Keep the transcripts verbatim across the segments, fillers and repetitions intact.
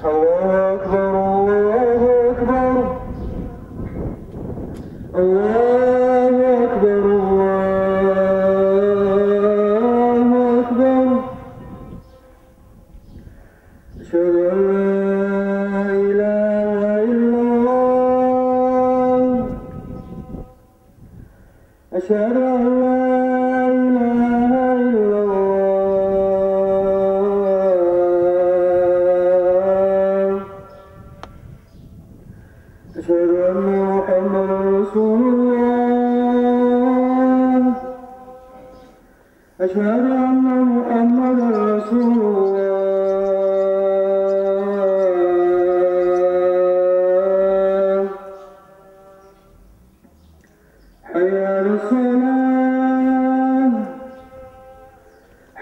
الله أكبر، الله أكبر، الله أكبر، الله أكبر. أشهد أن لا إله إلا الله. أشهد أن لا إله إلا الله. أشهد أن محمدا رسول الله. أشهد أن محمدا رسول الله. حي على الصلاة.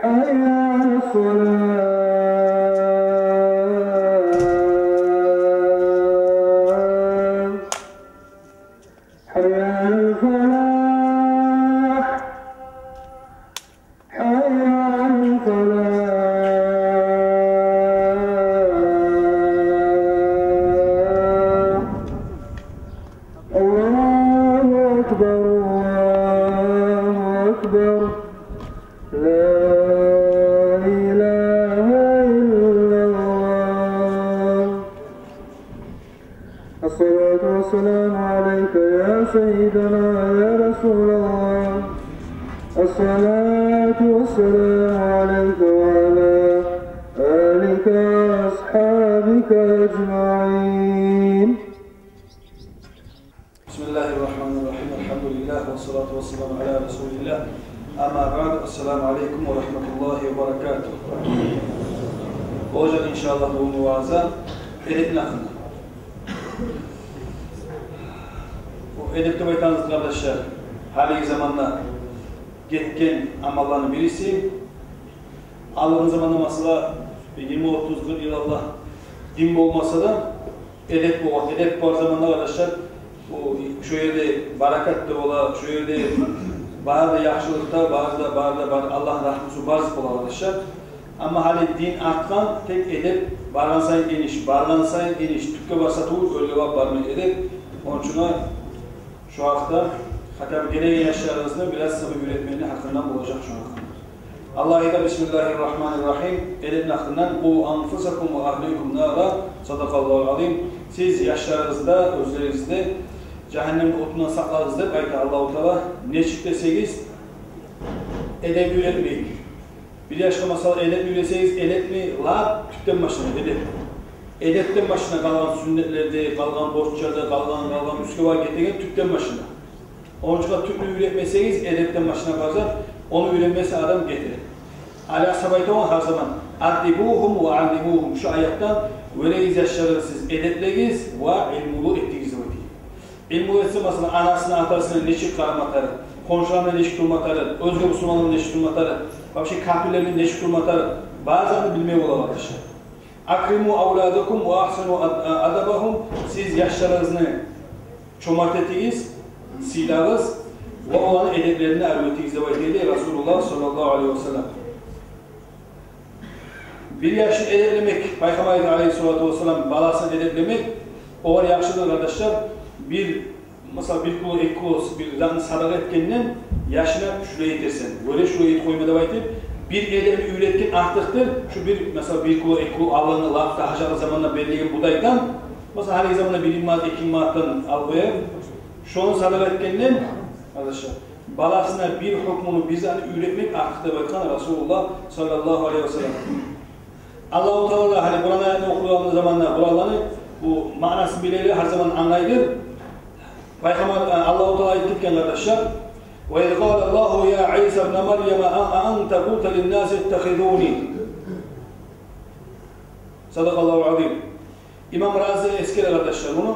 حي على الصلاة. حي على الفلاح. حي على الفلاح. الله أكبر، الله أكبر. لا إله إلا الله. الصلاة والسلام عليك يا سيدنا يا رسول الله. الصلاة والسلام عليك وعلى آلك وأصحابك أجمعين. بسم الله الرحمن الرحيم. الحمد لله والصلاة والسلام على رسول الله. أما بعد. السلام عليكم ورحمة الله وبركاته. Болажакъ, иншааллагь, бугюн вааза эдепни гьакъында. Бу эдеп деп айтагъаныбыз, къардашлар, гьалиги заманда гетген амалланы бириси. Алдынгъы заманда, масала, йигирма, отуз, къыркъ йыл алда дин болмаса да, эдеп болгъан. Эдеп бар заманда, къардашлар, бу, шо ерде баракат да бола, шо ерде бары да яхшылыкъ да, бары да, бары да, бары Аллагьны рагьмусу бар зат бола, къардашлар. Амма гьали дин артгъан, тек эдеп, баргъан сайын эниш, баргъан сайын эниш, тюпге барса тюгюл, оьрге барып бармай эдеп. Ону учун шо гьакъда, хатта гелеген яшларыбызны бираз сабур уьйретмекни гьакъындан болажакъ шо гьакъда. Аллагь айта: بسم الله الرحمن الرحيم. Эдепни гьакъындан: قوا أنفسكم وأهليكم نارا. صدق الله العظيم. Сиз яшларыгъызны да, оьзлеригизни де жагьаннемни отундан сакълагъыз деп айта Аллагьу Таала. Нечик десегиз, эдеп уьйретмек. Бир яшгъа, масала, эдеп уьйретсегиз, эдепни лап тюпден башлана, эдеп. Эдепден башлана, къалгъан сюннетлер де, къалгъан борчлар да, къалгъан, къалгъан уьстге барып гетеген тюпден башлана. Ону учун тюпню уьйретмесегиз, эдепден башлана бары зат, ону уьйренмесе адам гете. Али асгьаб айта болгъан гьар заман: أدبوهم وعلموهم. Шо аятдан: уьйретигиз яшларыгъызны сиз, эдеплегиз ва илмулу этигиз деп айта. Илмулу этсе, масала, анасына, атасына нечик къарама тарыкъ, хоншуларына нечик турма тарыкъ, оьзге бусурманлар булан нечик турма тарыкъ, вообще капирлер булан нечик турма тарыкъ, бары затны билме бола, къардашлар. أكرموا أولادكم وأحسنوا أد-، أدبهم. Сиз яшларыгъызны чомарт этигиз, сыйлагъыз ва оланы эдеплерин арив этигиз деп айта эди Расулуллагь саллаллагьу алайгьи ва саллам. Бир яшны эдеплемек, Пайхаммар айта, алайгьиссалату вассалам, баласын эдеплемек огъар яхшыдыр, къардашлар. Бир, масала, бир кило, эки кило бир затны садагъа этгенден, яшынга шулай этерсен, гёре, шулай этип къойма деп айтып, бир эдепни уьйретген артыкъдыр шо бир, масала, бир кило, эки кило алгъангъа, лап да гьажатлы заманда берилеген будайдан, масала, гьалиги заманда бир минг манат, эки минг манатдан алып къояйыкъ, шону садагъа этгенден, къардашлар, баласына бир гьукмуну, бир затны уьйретмек артыкъ деп айтгъан Расулуллагь саллаллагьу алайгьи ва саллам. Аллагьу Таала да, гьали Къуран аятны охуйгъан заманда, Къуранланы бу маънасын билегенлер гьар заман англайдыр. Пайхаммар, э, Аллагьу Таала айтып гетген, къардашлар: وإذ قال الله يا عيسى ابن مريم أأنت قلت للناس اتخذوني. صدق الله العظيم. Имам Рази эсгере, къардашлар, муну.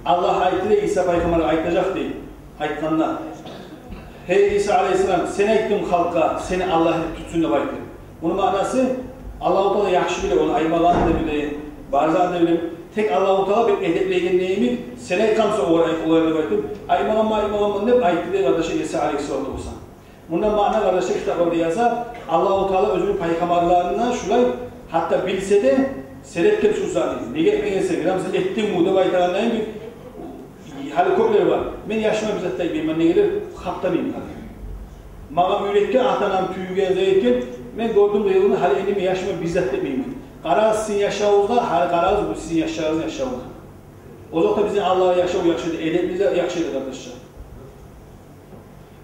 Аллагь айтды дей, Иса пайхаммаргъа айтажакъ дей, айтгъанда: «Гьей Иса алайгьиссалам, сен айтдынг халкъгъа, сени Аллагь этип тутсун деп айтды». Муну маънасы, Аллагьу Таала яхшы биле, ону айтмагъанын да биле, бар затын да биле. Тек Аллагьу Таала бир эдеплейген йимик, сен айтгъансан олар, олар деп айтып, айтмагъанман, айтмагъанман деп айтды дей, къардашлар, Иса алайгьиссалату вассалам. Мундан маъна, къардашлар, китапларда яза, Аллагьу Таала оьзюню пайхаммарларына шулай, гьатта билсе де, Серетген шу затны, неге этмегенсен, ярамса этдинг бу деп айтагъандан, бир гьали кёплер бар. Мен яшыма бир зат да этмеймен, неге деп хап да этмеймен. Магъа уьйретген, ата-анам тюйген, зат этген, мен гёрдюм де, гьали энди мен яшыма бир зат да этмеймен. Къарагъыз сизин яшавугъузгъа, гьали къарагъыз бу сизин яшларыгъызны яшавуна. Озокъда, бизин Аллагь яшав яхшы эди, эдебиз де яхшы эди, къардашлар.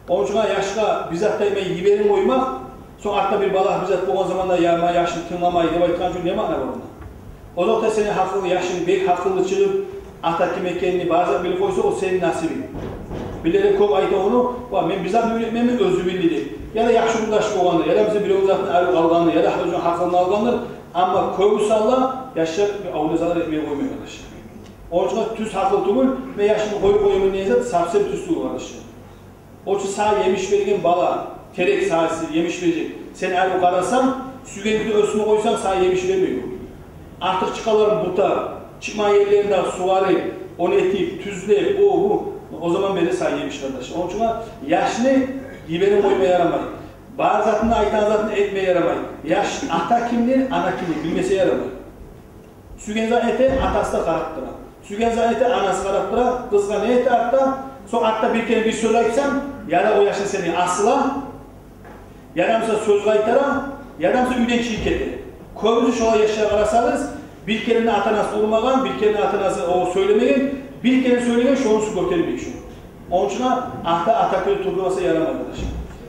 Ону учун яшгъа бир зат да этмей йиберип къоймакъ, сонг артда бир балагь, бир зат болгъан заманда, я, ма, яшны тынгламай деп айтгъан учун не маъна бар онда? Озокъда, сени гьакъыллы яшынг бек гьакъыллы чыгъып, ата ким экенин, бар зат билип къойса, о сени насибинг. Бирлери кёп айта ону: «Ва, мен бир зат уьйретмеймен, оьзю билди», – деп. Я да яхшы къурдаш болгъандыр, я да бизин бирев затны алып алгъандыр, я да оьзюню гьакъылын алгъандыр. Амма кёбюсю алда яшлар бир авлезалар этмей къоймай, къардашлар. Ону учун тюз гьакъыл тюгюл, мен яшымны къоюп къояман деген зат совсем тюз тюгюл, къардашлар. О чу сагъа емиш берген бала, терек сагъа емиш бережек. Сен ары къарасанг, сюйгенликде оьсюне къойсанг, сагъа емиш бермей о. Артыкъ чыкъгъанларын бута, чыкъмагъан ерлерин де сугъарып, ону этип, тюзлеп, о, бу, о заман бере сагъа емиш, къардаш. Ону учун яшны йиберип къойма ярамай. Бар затын, айтагъан затын этме ярамай. Яш ата кимдир, ана кимдир билмесе ярамай. Сюйген зат эте, атасы да къарап тура. Сюйген зат эте, анасы къарап тура. Къызгъа не эте артда? Сонг артда бир керен бир сёз айтсанг, я да о яшны сени асыла, я да буса сёз къайтара, я да буса уьйден чыгъып гете. Кёбюсю шолай яшлагъа къарасагъыз, бир керен де ата-анасы урмагъан, бир керен де ата-анасы о сёйлемеген, бир керен сёйлеген, шонусу гётермей шону. Ону учун ата ата кюйде турдурмаса ярамай, къардаш.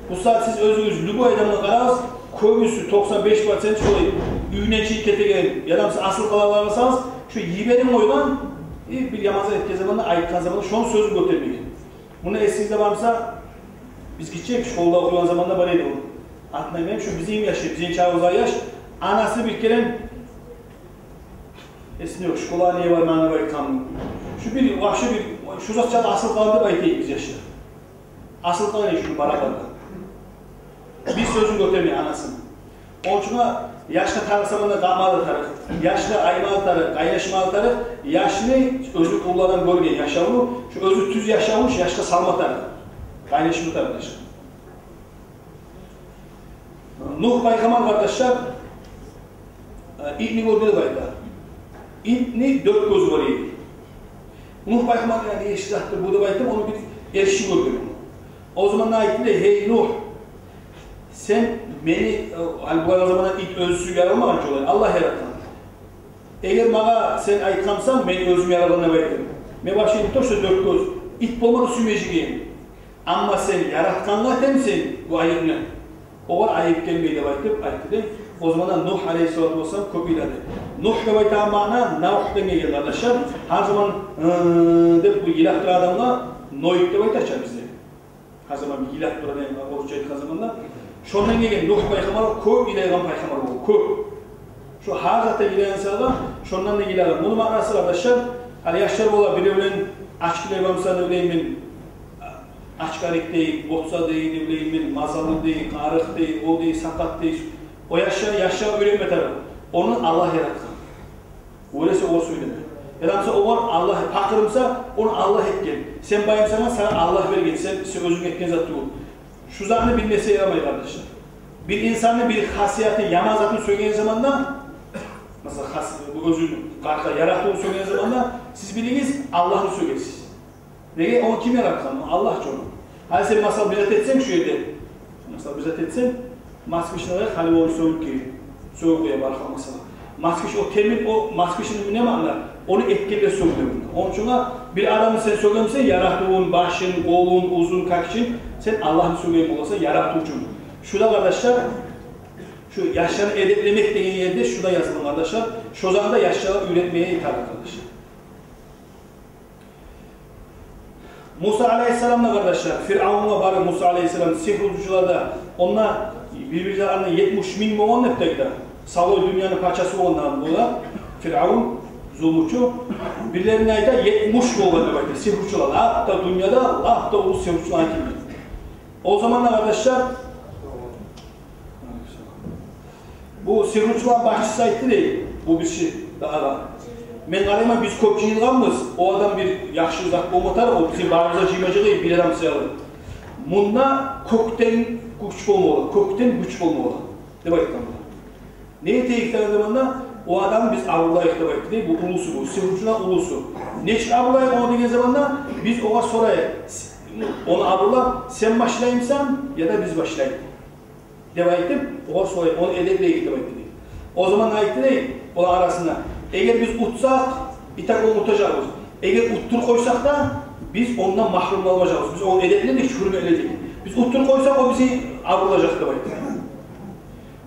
Бу сагьат сиз оьзюгюз любой адамгъа къарагъыз, кёбюсю, токъсан беш процент шолай уьйден чыгъып гетеген, я да буса асылып къалагъанлар къарасагъыз, шо йиберип къойгъан, э, бир яман зат этген заманда, айтгъан заманда шону сёзюн гётермеген. Муну эсигизде бар буса, биз гиччи школада охуйгъан заманда бар эди о. Атын айтмайман, шо бизин яш, бизин чагъыбызда яш, анасы бир керен эсимде ёкъ, школагъа не бармагъан деп айтгъан. Шо бир, вообще бир, шо зат чакъы асылып къалгъан деп айтайыкъ биз яшлар. Асылып къалгъан эди шо барабар да. Бир сёзюн гётермей анасыны. Ону учун яшгъа тарыкъ заманда къалмагъа да тарыкъ. Яшгъа айтмагъа да тарыкъ, къайнашмагъа да тарыкъ. Яшны оьзю уллудан гёрген яшавну, шо оьзю тюз яшавну шо яшгъа салма тарыкъ. Къайнашма тарыкъ яшгъа. Нугь пайхаммар, къардашлар, э, итни гёрдю деп айта. Итни дёрт гёзю бар эди. Нугь пайхаммар: «Я, не иш затдыр бу?» – деп айтып, ону бир эрши гёрген. О заманда айтды дей: «Гьей, Нугь, сен мени, э, гьали булай о заманда ит оьзю сюйген болмагъан чы олай, Аллагь яратгъан. Эгер магъа сен айтгъан бусанг, мен оьзюм яратгъан деп айтдым. Мен вообще не то что дёрт гёз, ит болмады сюймежек эдим. Амма сен яратгъангъа этемсен бу айыбны. Огъар айып гелмей», – деп айтып айтды дей. О заманда Нугь алейгьиссалату вассалам кёп йылады. Нугь деп айтагъан маъна навх деп гелген, къардашлар. Гьар заман, ы, деп бу йылап турагъан адамгъа ноет деп айта чы бизде. Гьар заман йылап тура деген, орусча айтгъан заманда. Шондан гелген, Нугь пайхаммар кёп йылайгъан пайхаммар болгъан, кёп. Шо гьар затда йылайгъан саялы, шондан да йылагъан. Муну маънасы, къардашлар, гьали яшлар бола, биревлени очкилер бар буса, не билейим мен, очкарик дей, ботса дей, не билейим мен, мазаллы дей, къарыкъ дей, о дей, сакъат дей. О яшгъа, яшгъа уьйретме тарыкъ. Ону Аллагь яратгъан. Оьлесе о сёйлеме. Я да буса огъар Аллагь, пакъыр буса, ону Аллагь этген. Сен бай бусанг, сагъа Аллагь берген, сен, сен оьзюнг этген зат тюгюл. Шу затны билмесе ярамай, къардашлар. Бир инсанны бир хасияты, яман затын сёйген заманда, масала, хас-, бу оьзюн къаркъа яратывун сёйген заманда, сиз билигиз, Аллагьны сёйгенсиз. Неге? Ону ким яратгъан? Ону Аллагь чы ону. Гьали сен, масала, бир зат этсенг шу ерде, масала, бир зат этсенг, москвични къоя, гьали ону сёгюп ки, сёгюп къоя бархал, масала. Москвич о темир, о москвични не маъна? Ону этгенлер сёгюле мунда. Ону учун бир адамны сен сёйген бусанг, яратывун, башын, къолун, узун, какичин, сен Аллагьны сёйген боласан, яратывчун. Шу да, къардашлар, шу яшланы эдеплемек деген ерде шу да язылгъан, къардашлар. Шу затны да яшлагъа уьйретмеге тарыкъ, къардашлар. Муса алейгьиссалам да, къардашлар, Фиръавунгъа барып, Муса алейгьиссалам, сигьручулар да, онда бир-бир заманда етмиш минг болгъан деп айта. Савлай дюньяны пачасы болгъан да буса Фиръавун, зулмучу. Бирлеринде айта, етмиш болгъан деп айта, сигьручулар. Лап да дюньяда лап да уллу сигьручулар айтылды. О заманда, къардашлар, бу сигьручуланы башчысы айтды дей, бу бир чи дагъы. Мен къарайман, биз кёп жыйылгъанбыз, о адам бир яхшы зат болма тарыкъ, о бизин барыбызны да жыймажакъ эди, бир адам саялы. Мунда кёкден гюч болмагъа, кёкден гюч болмагъа, деп айтгъан. Не этейик деген заманда, О адамны биз абурлайыкъ деп айтды дей, бу уллусу, бу сигьручуну уллусу. Нечик абурлайыкъ ону деген заманда, биз огъар сорайыкъ. Ону абурлап, сен башлаймысан яда биз башлайыкъ деп айтып, огъар сорайыкъ, ону эдеплейик деп айтды дей. О заман айтды дей, олар арасында: «Эгер биз утсакъ, итак, ону утажакъбыз. Эгер уттуруп къойсакъ да, биз ондан магьрюм къалмажакъбыз. Биз ону эдепледик, гьюрметледик. Биз уттуруп къойсакъ, о бизин абурлажакъ», — деп айтды.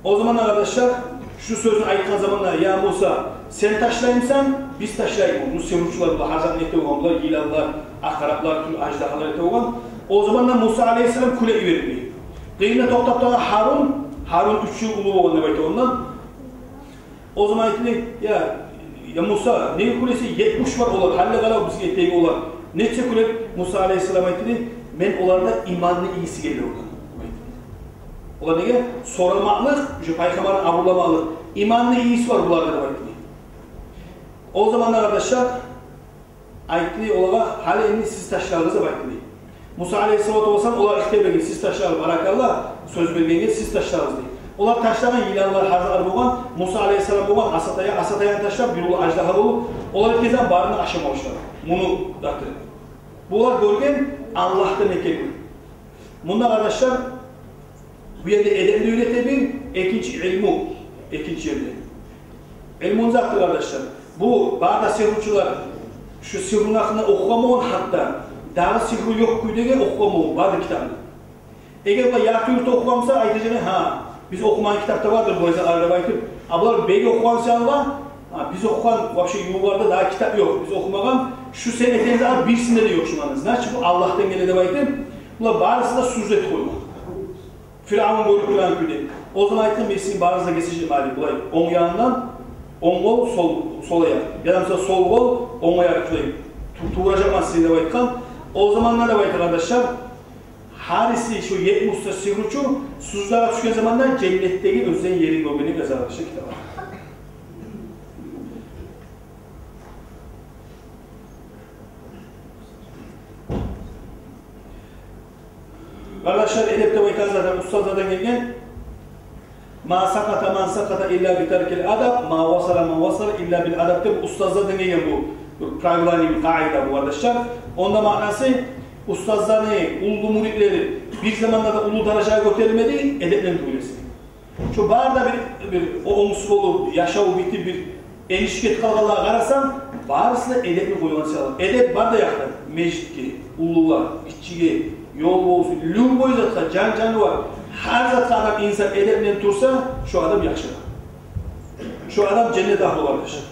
О заманда, къардашлар, шу сёзню айтгъан заманда: «Я Муса, сен ташлаймысан, биз ташлайыкъ». Бу сигьручулар, булар гьар затны эте болгъан, булар йыланлар, акъараплар, тюрлю аждагьалар эте болгъан. О заманда Муса алейгьиссалам кюлеп йиберди. Къырыйында токътап тургъан Гьарун, Гьарун уьч йыл уллу болгъан деп айта ондан. О заман айтды: «Я, я Муса, неге кюлейсен? Етмиш бар олар, гьали къара, бизге тиеги олар». Нече кюлеп, Муса алейгьиссалам айтды: «Мен оларда иманны ийиси геле олардан». Олар неге? Сорамакълыкъ, уже пайхаммарны абурламакълыкъ. Иманны ийиси бар буларда деп айтды. О заманда, къардашлар, айтды олагъа: «Гьали энни сиз ташлагъыз», — деп айтды. Муса алейгьиссалату вассалам олагъа ихтияр берген: «Сиз ташлагъыз, баракалла, сёз бергенге, сиз ташлагъыз», — дей. Олар ташлагъан, йыланлар, гьар затлар болгъан, Муса алейгьиссалам болгъан, аса таякъ, аса таякъны ташлап, бир уллу аждагьа болуп, олар гетген заман барына ашама башлады. Муну заты. Булар гёрген Аллагьдан экенни. Мунда, къардашлар, бу ерде эдепни уьйрете бир, экинчи илму, экинчи ерде. Илму не затдыр, къардашлар? Бу бары да сигьручулар шу сигьруну гьакъында охугъан болгъан, гьатта дагъы сигьру ёкъ кюйде охугъан болгъан бары да китапны. Эгер бу ярты-юрту охугъан буса, айтажакъ: «Гьа, биз охумагъан китапда бардыр бу затлар», — деп айтып. А булар бек охугъан саялы: «Гьа, биз охугъан вообще ювукъларда дагъы китап ёкъ, биз охумагъан, шу сен этеген зат бирисинде де ёкъ шуланы. Значит, бу Аллагьдан геле», — деп айтып, булар барысы да сужда этип къойгъан. Фиръавун гёрюп турагъан кюйде. О заман айтгъан: «Мен сизин барыгъызны да гесежекмен гьали булай, онг янындан, онг къол, сол, сол аякъ, яда буса сол къол, онг аякъ, шулай ту-, тувражакъман сизин», — деп айтгъан. О заманда деп айта, къардашлар, гьариси, шу етмиш сигьручу суждагъа тюшген заманда женнетдеги оьзлени ерин гёргенин яза, къардашлар, китапда. Къардашлар, эдеп деп айтагъан зат устазлардан гелген. «Ма сакъата ман сакъата илла би таркил адаб, ма васала ман васала илла бил адаб», — деп устазлардан гелген бу бир правило, бир къагъида бу, къардашлар. Онда маънасы: устазланы, уллу мюридлени бир заманда да уллу даражагъа гётерилмеди эдеплени тюгюл эсе. Шу бары да бир, бир о-, онгсуз болуп, яшаву битип, бир энишип гетип къалгъанлагъа къарасанг, барысы да эдепни къойгъан саялы. Эдеп бары да якъдан, межитге, уллугъа, гиччиге, ёл болсун, любой затгъа, жан-жанывар, гьар затгъа адам, инсан эдеп булан турса, шу адам яхшы. Шу адам женнет агьлю, къардашлар.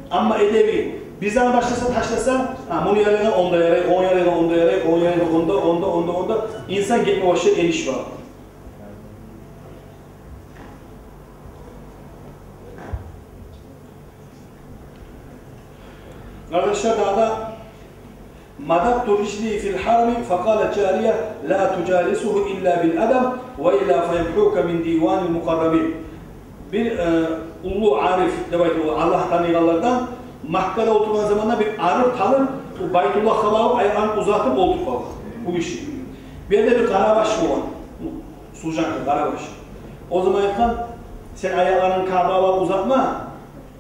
Амма эдеби бирден башласа, ташласа, гьа, муну ярайгъан онда ярай, ону ярайгъан онда ярай, ону ярайгъан онда, онда, онда, онда, инсан гетме башлай, энишип бара. Къардашлар, дагъы да: «Мададту рижли фил гьарами, факъалат жария: ла тужалисугьу илла бил адаб, ва илла фаямгьука мин диванил мукъаррабин». Бир, э, уллу ариф деп айтып, о Аллагьны таныйгъанлардан, Маккада олтургъан заманда бир арыкъ талып, о Байтуллагьгъа багъып, аякъларын узатып олтуруп къалгъан бу гиши. Бу ерде бир къарабаш болгъан, служанка, къарабаш. О заман айтгъан: «Сен аякъларынгны Каабагъа багъып узатма,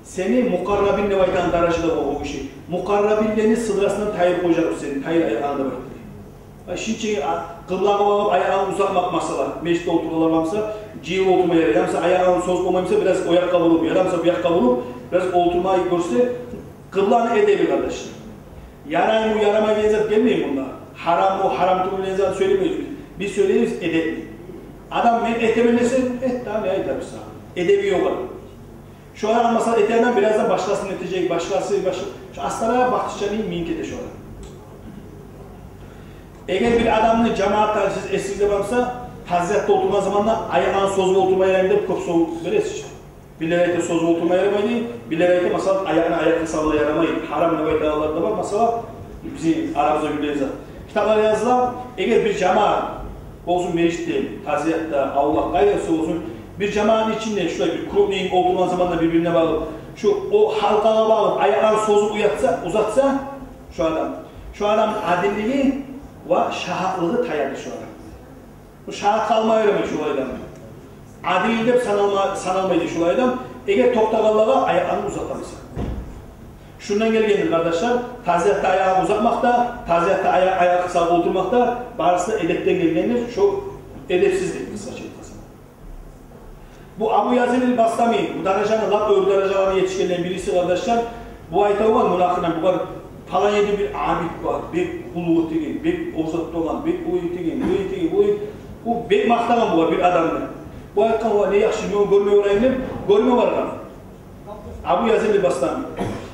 сени мукъаррабин деп айтагъан даражада болгъан о гиши. Мукъаррабинлени сыдрасындан тайдырып къояжакъбыз сени, тайдыр аякъларынгны», — деп айтды. Ай, шунча, а, къыблагъа багъып аякъларын узатмакъ масала. Межитде олтуралар буса, жыйылып олтурма ярай. Яда буса аякъларын созуп болмай буса, бираз о якъгъа буруп, яда буса бу якъгъа буруп, бираз олтурма гёрсе, къыбланы эдеби, къардашлар. Ярайму, ярамай деген зат гелмей мунда. Гьарамму, гьарам тюгюл деген зат сёйлемейбиз биз. Биз сёйлейбиз эдепни. Адам «мен этемен» десе, эт дагъы, не айтабыз сагъа? Эдеби ёкъ адам. Шо адам, масала, этеген, бираздан башгъасы этежек, башгъасы, башгъа. Шо астара бакъгъанча минг кете шо адам. Эгер бир адамны жамаатда, сиз эсигизде бар буса, тазиятда олтургъан заманда аякъларын созуп олтурма ярайму деп кёп сорав бересиз. Бирлери айта, созуп олтурма ярамай дей, бирлери айта, масала, аякъны аякъгъа салма ярамай, гьарам деп айтагъанлар да бар, масала, бизин арабызда билген зат. Китаплар языла, эгер бир жамаат болсун, межитде, тазиятда, авлакъ, къайда болсун, бир жамаатны ичинде шулай бир крупный олтургъан заманда бир-бирине багъып, шо о гьалкъагъа багъып аякъларын созуп уятса, узатса, шо адам, шо адамны адиллиги ва шагьатлыгъы таяды шо адам. Бу шагьат къалма ярамай шолай адам. Адил деп саналма-, саналмайды шолай адам. Эгер токътагъанлагъа аякъларын узатамыса. Шундан гелгендир, къардашлар, тазиятда аягъын узатмакъ да, тазиятда ая-, аякъ салып олтурмакъ да, барысы да эдепден гелгендир, шо эдепсиздик, къысгъача айтгъан сонг. Бу Абу Язид аль-Бастами, бу даражаны, лап оьр даражаларына етишгенлерден бириси, къардашлар, бу айта болгъан, муну гьакъында, бу бар, палан ерде бир абид бар, бек къуллукъ этеген, бек ораза тутагъан, бек олай этеген, булай этеген, булай, бу бек макътагъан бу бар бир адамны. Бу айтгъан: «Вай, не яхшы, мен ону гёрме барайым», — деп, гёрме баргъан. Абу Язид аль-Бастами.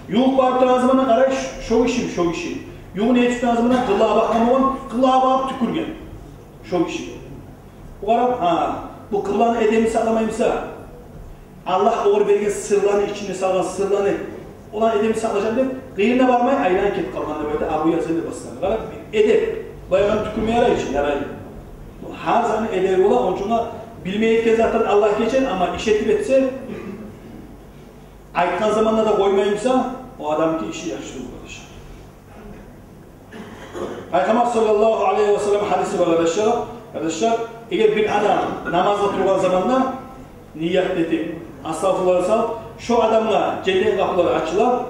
Ювукъ барып турагъан заманда къарай, шо гиши, шо гиши. Ювугъун этип турагъан заманда къыблагъа бакъгъан болгъан, къыблагъа багъып тюкюрген. Шо гиши. Бу къарап: «Гьа, бу къыбланы эдебин сакъламаймыса, Аллагь огъар берген сырланы, ичинде салгъан сырланы, оланы эдебин сакълажакъ», — деп, къырыйына бармай, айланып гетип къалгъан деп айта Абу Язид аль-Бастами. Къарап, эдеп. Баягъыны тюкюрме ярай чы, ярай. Гьар затны эдеби бола, ону учун да билмей этген затдан Аллагь гечер, амма иш этип этсе, айтгъан заманда да къоймаймыса, о адамны иши яхшы тюгюл, къардашлар. Пайхаммар саллаллагьу алайгьи ва саллам гьадиси бар, къардашлар. Къардашлар, эгер бир адам намазгъа тургъан заманда ният этип, астагъфируллагь салып, шо адамгъа женнет къапулары ачыла,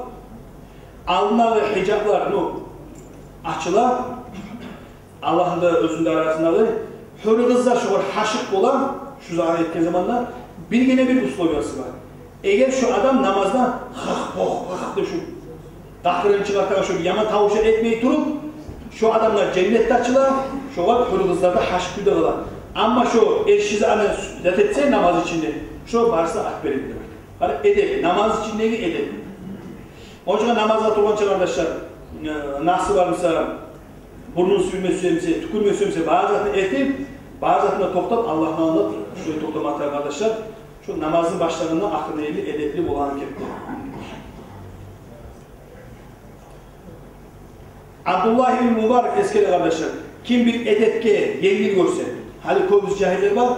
алдындагъы гьижаплар, ну, ачыла, Аллагьны да оьзюню де арасындагъы, гьюрю къызлар шогъар гьашыкъ бола, шу затны этген заманда. Биргине бир условиясы бар. Эгер шо адам намазда хах-пох-пах деп шу къакъырыгъын чыгъартагъан шу яман тавуш этмей туруп, шо адамгъа женнет де ачыла, шогъар гьюрю къызлар да гьашыкъ кюйде къала. Амма шо эрши затны зат этсе намаз ичинде, шо барысы да ат берилди деп айта. Къара, эдеп, намаз ичиндеги эдеп. Ону учун намазгъа тургъанча, къардашлар, э, насы бармыса, бурнун сюйме сюемисе, тюкюрме сюемисе, бар затны этип, бар затына токътап, Аллагьны алдында шулай токътама тарыкъ, къардашлар. Шу намазны башлангъандан ахырына ерли эдепли болагъан кепде. Абдуллагь ибн Мубарак эсгере, къардашлар, ким бир эдепге енгил гёрсе, гьали кёбюсю жагьиллер бар,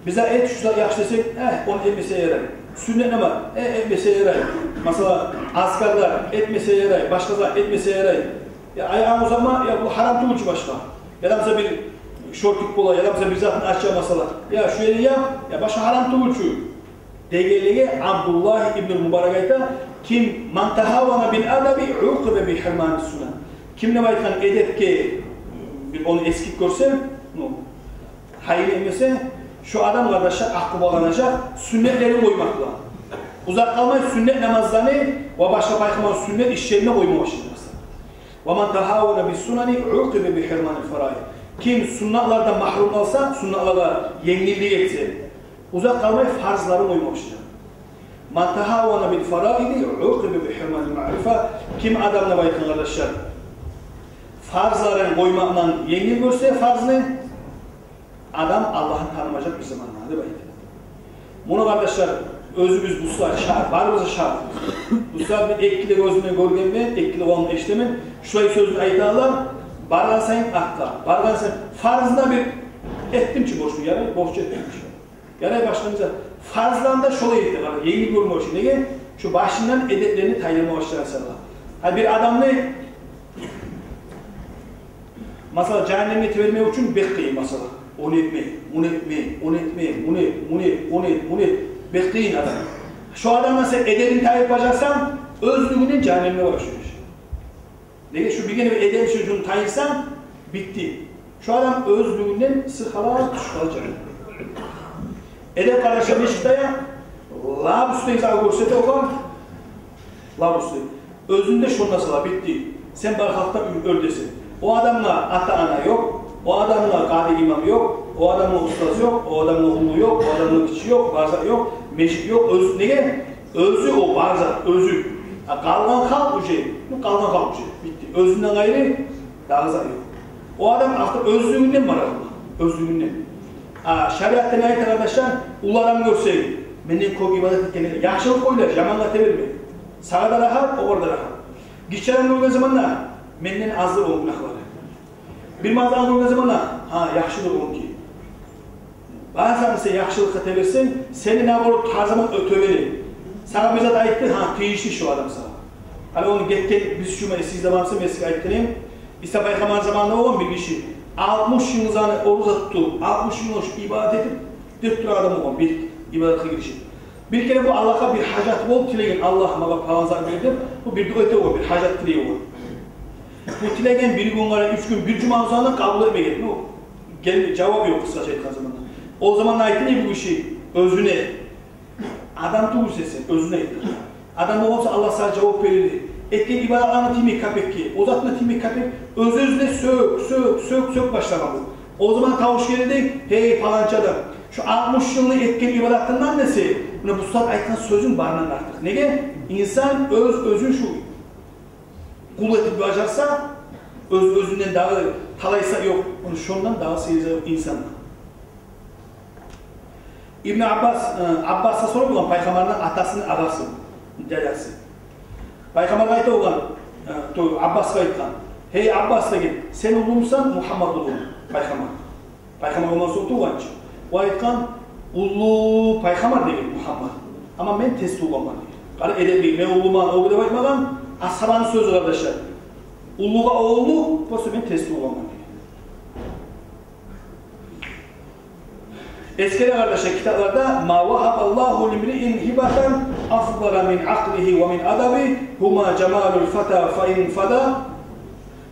бир зат эт, шу зат яхшы десенг, э, ону этмесе ярай. Сюннет намаз, э, этмесе ярай. Масала, азкарлар, этмесе ярай, башгъа зат этмесе ярай. Я аягъынг узама, я бу гьарам тюгюл чю башгъа. Яда буса бир шортик бола, яда буса бир затын ача, масала. Я шу ерин яп, я башгъа гьарам тюгюл чю дегенлеге Абдуллагь ибн Мубарак айта: «Ким, ман тагьавана бил адаби укъиба би гьирмани сунан». Ким деп айтгъан эдепге бир ону эсгик гёрсе, ну, гьайын этмесе, шо адам, къардашлар, акъубаланажакъ сюннетлерин къоймакъ булан. Узакъ къалмай сюннет намазланы ва башгъа пайхаммар сюннет ишлерин де къойма башлажакъ. «Ва ман тагьавана бис сунани укъиба би гьирманил фараид». Ким суннатлардан магьрум къалса, суннатлагъа енгиллик этсе, узакъ къалмай фарзларын къойма башлажакъ. «Ман тагьавана бил фараиди укъиба би гьирманил маърифа». Ким адам деп айтгъан, къардашлар, фарзларын къоймакъдан енгил гёрсе фарзны, адам Аллагьны танымажакъ бир заманда деп айта. Муну, къардашлар, оьзюбюз бу сагьат шагьат, барыбыз да шагьат. Бу сагьат мен эки де гёзюм булан гёргенмен, эки де къулакъ булан эшитемен. Шулай сёзню айталар, баргъан сайын артгъа, баргъан сайын фарзына бир этдим чи борчну, ярай, борч этдим чи. Ярай, башгъа не зат. Фарзланы да шолай эте, къара, енгил гёрмек учун. Неге? Шу башындан эдеплени тайдырма башлагъан саялы. Гьа, бир адамны, масала, жагьаннемге тебермек учун бек къыйын, масала. Ону этме, муну этме, ону этме, муну эт, муну эт, ону эт, муну эт. Бек къыйын адам. Шо адамдан сен эдебин тайдырып бажарсанг, оьзлюгюнден жагьаннемге барып тюшежек. Неге? Шу биргине бир эдеп учун тайынсанг, битди. Шу адам оьзлюгюнден сыхалап тюшюп къалажакъ. Эдеп, къардашлар, нечик тая? Лап уьстдеги затны гёрсете огъар. Лап уьстдеги. Оьзюн де шонда сала, битди. Сен бар халкъдан оьр десе. О адамгъа ата-ана ёкъ, о адамгъа къади-имам ёкъ, о адамгъа устаз ёкъ, о адамгъа уллу ёкъ, о адамгъа гиччи ёкъ, бар зат ёкъ, межит ёкъ. Оьзю, неге? Оьзю о бар зат, оьзю. А къалгъан халкъ уже, ну, къалгъан халкъ уже. Битди. Оьзюнден къайры дагъы зат ёкъ. О адам авто оьзлюгюнден бара, оьзлюгюнден. А шариатда не айта, къардашлар? Уллу адам гёрсенг, менден кёп ибадат этгенлер, яхшылыкъ ойлаш, жамангъа теберме. Сагъа да рагьат, огъар да рагьат. Гиччи адам гёрген заманда, менден аздыр ону гюнагьлары. Бир мазаллы болгъан заманда, гьа, яхшыдыр онуки. Базан сен яхшылыкъгъа теберсенг, сени, наоборот, гьар заман оьте бере. Сагъа бир зат айтды, гьа, тийишли шо адам сагъа. Гьали ону гетген, биз шо мен эсигизде бармыса, мен сизге айтгъан эдим. Иса пайхаммар заманында болгъан бир гиши. Алтмыш йыл узагъына ораза тутуп, алтмыш йыл шу ибадат этип, деп турагъан адам болгъан, бир ибадатгъа гиришип. Бир керен бу Аллагьгъа бир гьажаты болуп тилеген: «Аллагь, магъа палан зат бер», – деп, бу бир дуа эте болгъан, бир гьажат тилей болгъан. Бу тилеген бир гюн къарай, уьч гюн, бир жума узагъына къабул этмеген. Бу гел-, жавап ёкъ, къысгъача айтгъан заманда. О заманда айтды не бу гиши оьзюне: «Адам тюгюлсен сен», – оьзюне айтды. «Адам болгъан буса, Аллагь сагъа жавап берир эди. Этген ибадатларынга тиймей капекге, о затына тиймей капек». Оьз-оьзюне сёк, сёк, сёк, сёк башлагъан бу. О заман тавуш гелди: «Гьей, паланча адам, шу алтмыш йылны этген ибадатынгдан эсе, муна бу сагьат айтгъан сёзюнг барындан артыкъ». Неге? Инсан оьз-оьзюн шу къул этип бажарса, оьз-оьзюнден дагъы талайса ёкъ, ону шондан дагъы сыйлысы ёкъ инсандан. Ибн Аббас, э, Аббасгъа сорай болгъан, Пайхаммарны атасыны агъасы, дядясы. Пайхаммаргъа айта болгъан, э, то, Аббасгъа айтгъан: «Гьей, Аббас, – деген, – сен уллумусан, Мугьаммад уллуму?» Пайхаммар. Пайхаммар ондан сонг тувгъан чы. О айтгъан: «Уллу пайхаммар, – деген, – Мугьаммад. – Амма мен тез тувгъанман», – деген. Къара, эдеплик, «мен уллуман, о», – деп айтмагъан, асгьабаны сёзю, къардашлар. «Уллугъа о уллу, просто мен тез тувгъанман», – деген. Эсгере, къардашлар, китапларда: «Ма вагьабаллагьу лимриин гьибатан афдала мин акълигьи ва мин адабигьи, гьума жамалул фата, фа ин фада,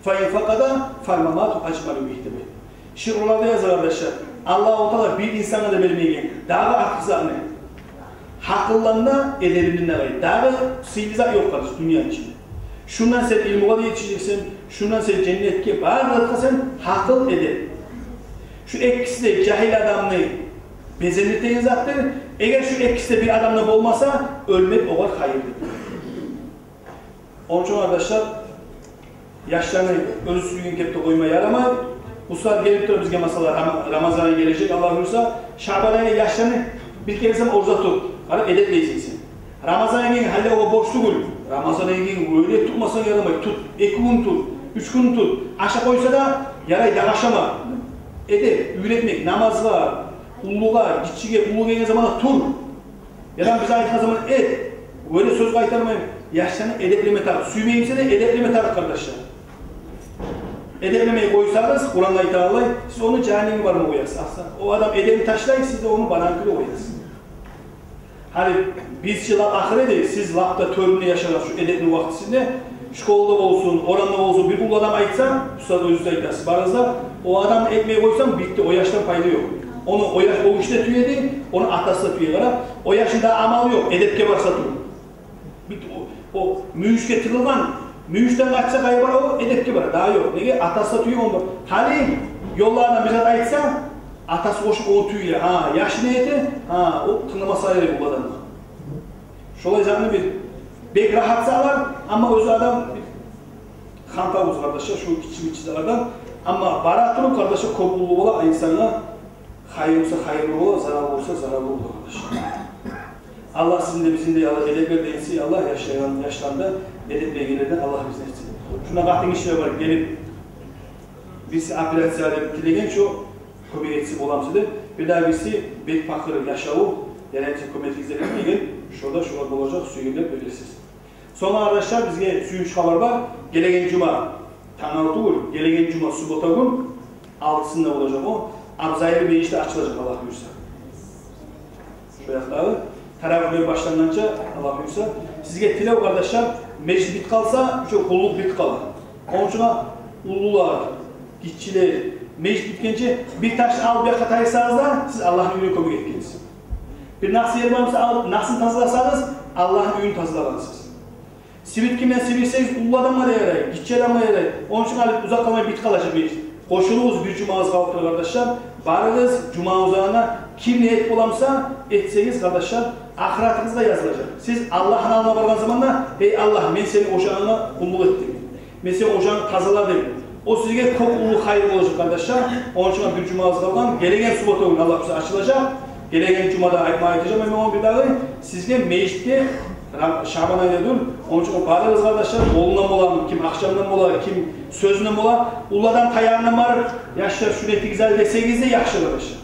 фа ин факъада, фал мамату ажмалу бигьи», – деп. Шиъруларда яза, къардашлар: Аллагьу Таала бир инсангъа да бермеген дагъы артыкъ затны, гьакъылдан да, эдебинден де къайры дагъы сыйлы зат ёкъ, къардаш, дюньяны ичинде. Шундан сен илмугъа да етишежексен, шундан сен женнетге, бары затгъа сен гьакъыл, эдеп. Шу экиси де жагьил адамны безендиреген затдыр. Эгер шу экиси де бир адамда болмаса, оьлмек огъар хайырлы. Ону учун, къардашлар, яшланы оьзю сюйген кепде къойма ярамай. Бу сагьат гелип тура бизге, масала, Рама-, Рамазан ай гележек, Аллагь буюрса, Шабан айгъа яшланы бир керен ораза тур, къара, эдеплейсен сен. Рамазан ай гелген гьали огъар борч тюгюл. Рамазан ай гелген, оьле тутмасанг ярамай, тут, эки гюн тут, уьч гюн тут. Ашап къойса да ярай, дагъы ашама. Эдеп, уьйретмек намазгъа, уллугъа, гиччиге, уллу гелген заманда тур. Ядан биз айтгъан заман эт. Оьле сёз къайтармайым. Яшланы эдеплеме тарыкъ. Сюймеймисе де, эдеплеме тарыкъ, къардашлар. Эдеплемей къойсагъыз, Къуранда айтагъанлай, сиз ону жагьаннемге барма къоясыз. Асла, о адам эдебин ташлай, сиз де ону барагъан кюйде къоясыз. Гьали бизче лап ахыр эди, сиз лап да тёрюнде яшагъан шу эдепни вакътисинде, школда болсун, орамда болсун, бир уллу адам айтса, устаз, оьзюгюз айтасыз, барыгъыз да, о адам этмей къойсанг, битди, о яшдан пайда ёкъ. Ону о яш, о иш де тюеди, ону атасы да тюе, къара. О яшында амалы ёкъ, эдепге барса туруп. Бит, о, о мюйюшге тыгъылгъан, мюйюшден къачса, къайда бара о? Эдепге бара, дагъы ёкъ. Неге? Атасы да тюе ону. Гьали ёллардан бир зат айтса, атасы къошуп ону тюе. Гьа, яшы не эте? Гьа, о тынгламаса ярай бу адамгъа. Шолай затны бир бек рагьат затлар, амма оьзю адам бир хантав бола, къардашлар, шу гиччи-гиччи затлардан. Амма бара туруп, къардашлар, кёп уллу бола, инсангъа хайыр буса хайырлы бола, зарал буса зарал бола, къардашлар. Аллагь сизин де, бизин де, Аллагь, эдеплер де этсин, Аллагь, яшлагъан, яшланы да эдеплейгенлерден Аллагь бизин этсин. Шунда къатын гишилер бар, гелип, бириси операция деп тилеген, шо кёмек этсе боламыса деп, бирдагъы бириси бек пакъыр яшаву, яни сиз кёмек этигиз деп тилеген, шо да шолар болажакъ, сюйгенлер бересиз. Сонг, къардашлар, бизге сююнч хабар бар. Гелеген жума, тангала тюгюл, гелеген жума, суббота гюн, алтысында болажакъ о, Абзайыр межити ачылажакъ, Аллагь буюрса. Шо якъдагъы таравигьлер башлангъанча, Аллагь буюрса. Сизге тилев, къардашлар, межит битип къалса, шу къуллукъ битип къала. Ону учун уллулар, гиччилер, межит битгенче бир ташны алып бу якъгъа тайсагъыз да, сиз Аллагьны уьюне кёмек этгенсиз. Бир нас ер бармыса, алып насын тазаласагъыз, Аллагьны уьюн тазалагъансыз. Сибирткимен сибирсегиз, уллу адамгъа да ярай, гиччи адамгъа да ярай. Ону учун гьали узакъ къалмай битип къалажакъ межит. Къошулугъуз, бир жумагъыз къалып тура, къардашлар. Барыгъыз жума узагъына, ким не этип боламыса, этсегиз, къардашлар, ахыратыгъызгъа язылажакъ. Сиз Аллагьны алдына баргъан заманда: «Гьей Аллагь, мен сени ожагъынга къуллукъ этдим. Мен сени ожагъынгны тазаладым». О сизге кёп уллу хайыр болажакъ, къардашлар. Ону учун бир жумагъыз къалгъан. Гелеген суббота гюн, Аллагь буюрса, ачылажакъ. Гелеген жумада айтма, айтажакъман мен ону бир дагъы. Сизге межитге Рам-, Шабан айда дюр. Ону учун барыгъыз, къардашлар, къолундан бола, ким ахшамдан бола, ким сёзюнден бола, уллу адам таягъындан барып, яшлар, шуну этигиз гьали десегиз де яхшы, къардашлар.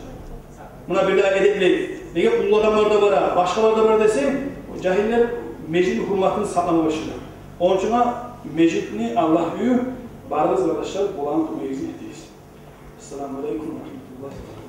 Муна бир дагъы эдеплей. Неге, уллу адамлар да бара, башгъалар да бара десе, о жагьиллер межитни гьюрматын сакъламай башлай. Ону учун межитни, Аллагь уьюн, барыгъыз, къардашлар, болагъан кёмегигизни этигиз. Ассаламу алейкум ва рагьматуллагь.